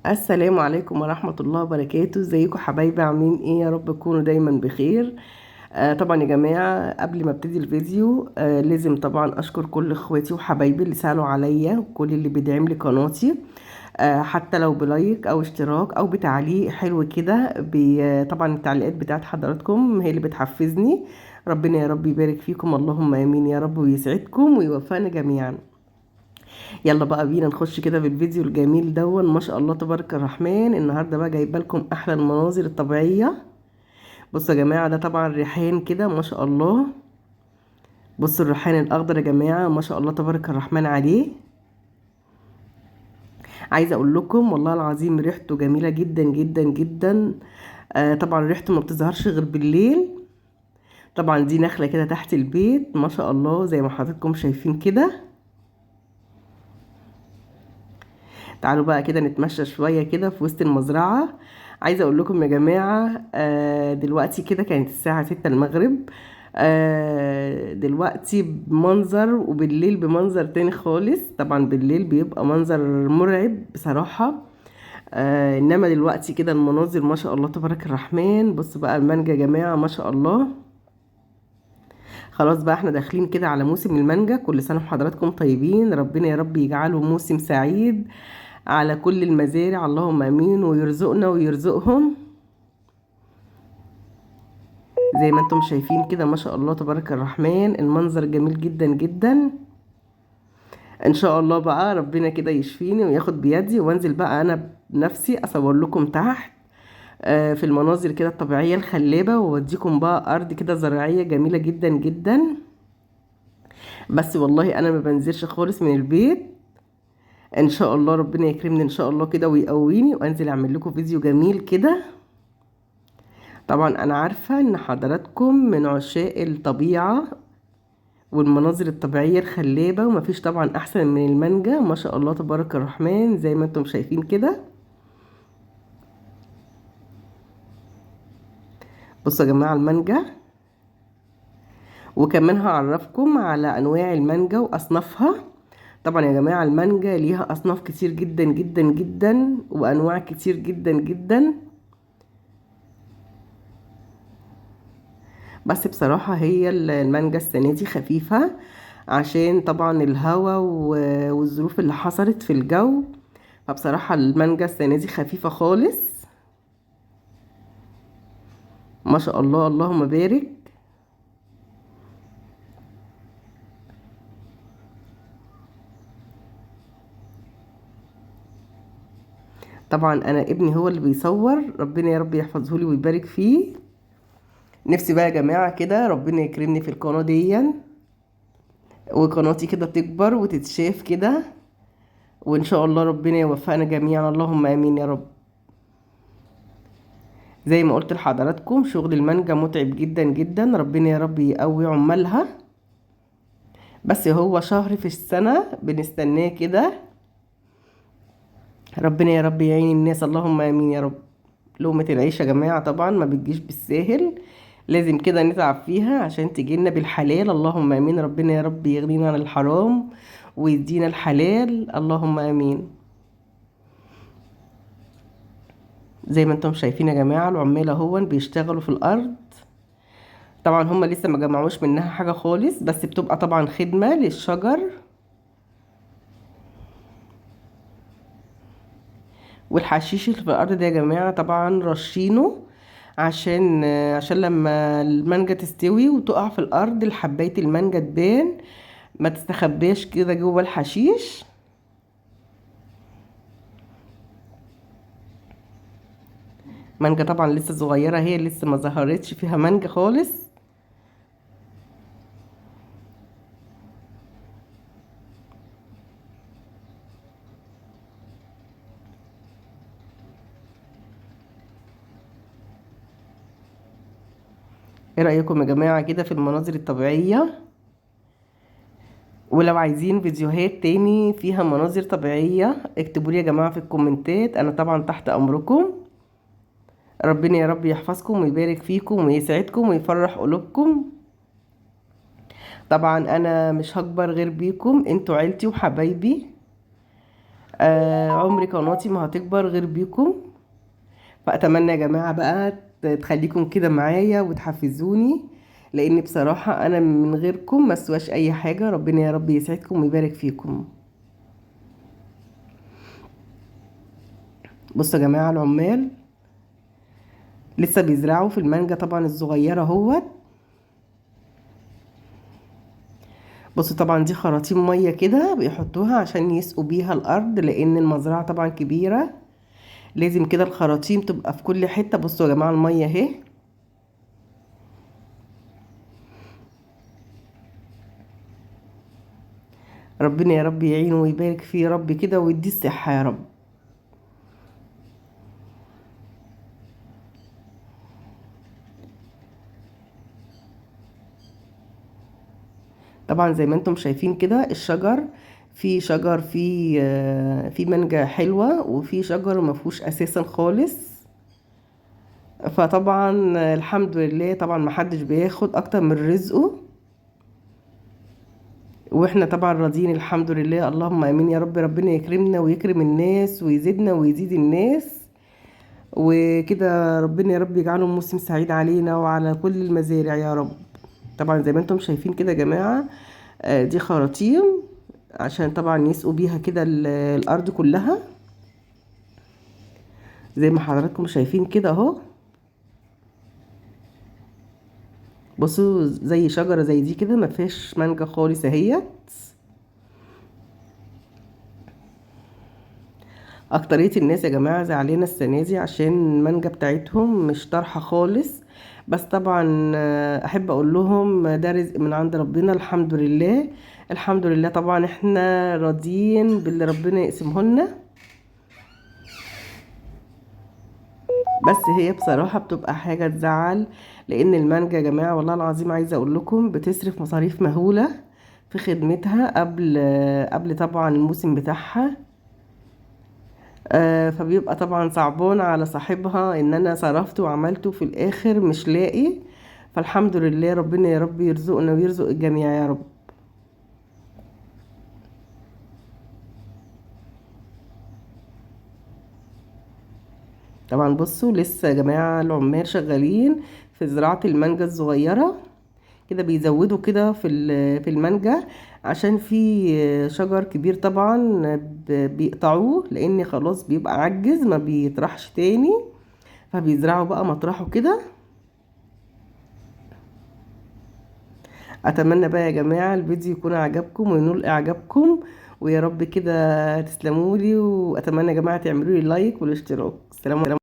السلام عليكم ورحمة الله وبركاته. ازيكم حبايبي؟ عاملين ايه؟ يا رب تكونوا دايما بخير. طبعا يا جماعة قبل ما ابتدي الفيديو لازم طبعا اشكر كل اخواتي وحبايبي اللي سألوا عليا وكل اللي بيدعم لي قناتي، حتى لو ب like او اشتراك او بتعليق حلو كده. طبعا التعليقات بتاعت حضراتكم هي اللي بتحفزني. ربنا يا رب يبارك فيكم، اللهم امين يا رب، ويسعدكم ويوفقنا جميعا. يلا بقى بينا نخش كده بالفيديو الجميل دون. ما شاء الله تبارك الرحمن، النهارده بقى جايبه لكم احلى المناظر الطبيعية. بصوا يا جماعة، ده طبعا ريحان كده ما شاء الله. بصوا الريحان الاخضر يا جماعة، ما شاء الله تبارك الرحمن عليه. عايزه اقول لكم والله العظيم ريحته جميلة جدا جدا جدا. طبعا ريحته ما بتظهرش غير بالليل. طبعا دي نخله كده تحت البيت ما شاء الله، زي ما حضراتكم شايفين كده. تعالوا بقى كده نتمشى شوية كده في وسط المزرعة. عايزة اقول لكم يا جماعة، دلوقتي كده كانت الساعة 6 المغرب. دلوقتي بمنظر وبالليل بمنظر تاني خالص. طبعا بالليل بيبقى منظر مرعب بصراحة، انما دلوقتي كده المناظر ما شاء الله تبارك الرحمن. بصوا بقى المانجا يا جماعة ما شاء الله. خلاص بقى احنا داخلين كده على موسم المانجا. كل سنة وحضراتكم طيبين، ربنا يا رب يجعله موسم سعيد على كل المزارع، اللهم امين، ويرزقنا ويرزقهم. زي ما انتم شايفين كده ما شاء الله تبارك الرحمن، المنظر جميل جدا جدا. ان شاء الله بقى ربنا كده يشفيني وياخد بيدي وانزل بقى انا بنفسي اصور لكم تحت، في المناظر كده الطبيعية الخلابة، واوديكم بقى ارض كده زراعية جميلة جدا جدا. بس والله انا ما بنزلش خالص من البيت. ان شاء الله ربنا يكرمني ان شاء الله كده ويقويني وانزل اعمل لكم فيديو جميل كده. طبعا انا عارفة ان حضراتكم من عشاق الطبيعة والمناظر الطبيعية الخلابة، ومفيش طبعا احسن من المانجا ما شاء الله تبارك الرحمن زي ما انتم شايفين كده. بصوا يا جماعة المانجا، وكمان هعرفكم على انواع المانجا واصنافها. طبعا يا جماعة المانجا ليها اصناف كتير جدا جدا جدا وانواع كتير جدا جدا، بس بصراحة هي المانجا السنة دي خفيفة عشان طبعا الهوا والظروف اللي حصلت في الجو، فبصراحة المانجا السنة دي خفيفة خالص ما شاء الله اللهم بارك. طبعا انا ابني هو اللي بيصور، ربنا يا رب يحفظه لي ويبارك فيه. نفسي بقى يا جماعة كده ربنا يكرمني في القناة دي، وقناتي كده تكبر وتتشاف كده، وان شاء الله ربنا يوفقنا جميعا، اللهم امين يا رب. زي ما قلت لحضراتكم شغل المانجا متعب جدا جدا، ربنا يا رب يقوي عمالها. بس هو شهر في السنة بنستناه كده، ربنا يا رب يعين الناس، اللهم امين يا رب. لقمة العيش يا جماعة طبعا ما بتجيش بالساهل، لازم كده نتعب فيها عشان تجيلنا بالحلال، اللهم امين. ربنا يا رب يغنينا عن الحرام ويدينا الحلال، اللهم امين. زي ما انتم شايفين يا جماعة العمال اهون بيشتغلوا في الارض. طبعا هم لسه ما جمعوش منها حاجة خالص، بس بتبقى طبعا خدمة للشجر. والحشيش اللي في الارض ده يا جماعة طبعا رشينه عشان لما المانجا تستوي وتقع في الارض الحبايه المانجا تبان، ما تستخباش كده جوه الحشيش. مانجا طبعا لسه صغيرة، هي لسه ما ظهرتش فيها مانجا خالص. ايه رأيكم يا جماعة كده في المناظر الطبيعية؟ ولو عايزين فيديوهات تاني فيها مناظر طبيعية اكتبوا لي يا جماعة في الكومنتات، انا طبعا تحت امركم. ربنا يا رب يحفظكم ويبارك فيكم ويسعدكم ويفرح قلوبكم. طبعا انا مش هكبر غير بيكم، انتوا عيلتي وحبايبي. عمري قناتي ما هتكبر غير بيكم. فاتمنى يا جماعة بقى تخليكم كده معايا وتحفزوني، لان بصراحة انا من غيركم ما سواش اي حاجة. ربنا يا رب يسعدكم ويبارك فيكم. بصوا يا جماعة العمال لسه بيزرعوا في المانجا طبعا الصغيرة اهوت. بصوا طبعا دي خراطيم مية كده بيحطوها عشان يسقوا بيها الارض، لان المزرعة طبعا كبيرة، لازم كده الخراطيم تبقى في كل حتة. بصوا يا جماعة المية اهي. ربنا يا رب يعينه ويبارك فيه يا رب كده ويديه الصحة يا رب. طبعا زي ما انتم شايفين كده الشجر، في شجر في مانجا حلوة، وفي شجر ما فيهوش اساسا خالص. فطبعا الحمد لله، طبعا ما حدش بياخد اكتر من رزقه، واحنا طبعا راضيين الحمد لله. اللهم امين يا رب. ربنا يكرمنا ويكرم الناس ويزيدنا ويزيد الناس وكده. ربنا يا رب يجعله موسم سعيد علينا وعلى كل المزارع يا رب. طبعا زي ما انتم شايفين كده يا جماعة، دي خراطيم عشان طبعا يسقوا بيها كده الارض كلها، زي ما حضراتكم شايفين كده اهو. بصوا زي شجرة زي دي كده ما فيهاش مانجا خالص اهيت. اكترية الناس يا جماعة زعلانة السنة دي عشان المانجا بتاعتهم مش طرحة خالص، بس طبعا احب اقول لهم ده رزق من عند ربنا، الحمد لله الحمد لله. طبعا احنا راضيين باللي ربنا يقسمه لنا، بس هي بصراحة بتبقى حاجة تزعل، لان المانجا يا جماعة والله العظيم عايزة اقول لكم بتصرف مصاريف مهولة في خدمتها قبل طبعا الموسم بتاعها. فبيبقى طبعا صعبان على صاحبها ان انا صرفت وعملته في الاخر مش لاقي. فالحمد لله ربنا يا رب يرزقنا ويرزق الجميع يا رب. طبعا بصوا لسه يا جماعة العمال شغالين في زراعة المانجا الصغيرة كده، بيزودوا كده في المانجا عشان في شجر كبير طبعا بيقطعوه، لان خلاص بيبقى عجز ما بيطرحش تاني، فبيزرعوا بقى مطرحه كده. اتمنى بقى يا جماعة الفيديو يكون عجبكم وينول اعجابكم، ويا رب كده تسلمولي، واتمنى يا جماعة تعملوا لي لايك والاشتراك. السلام عليكم.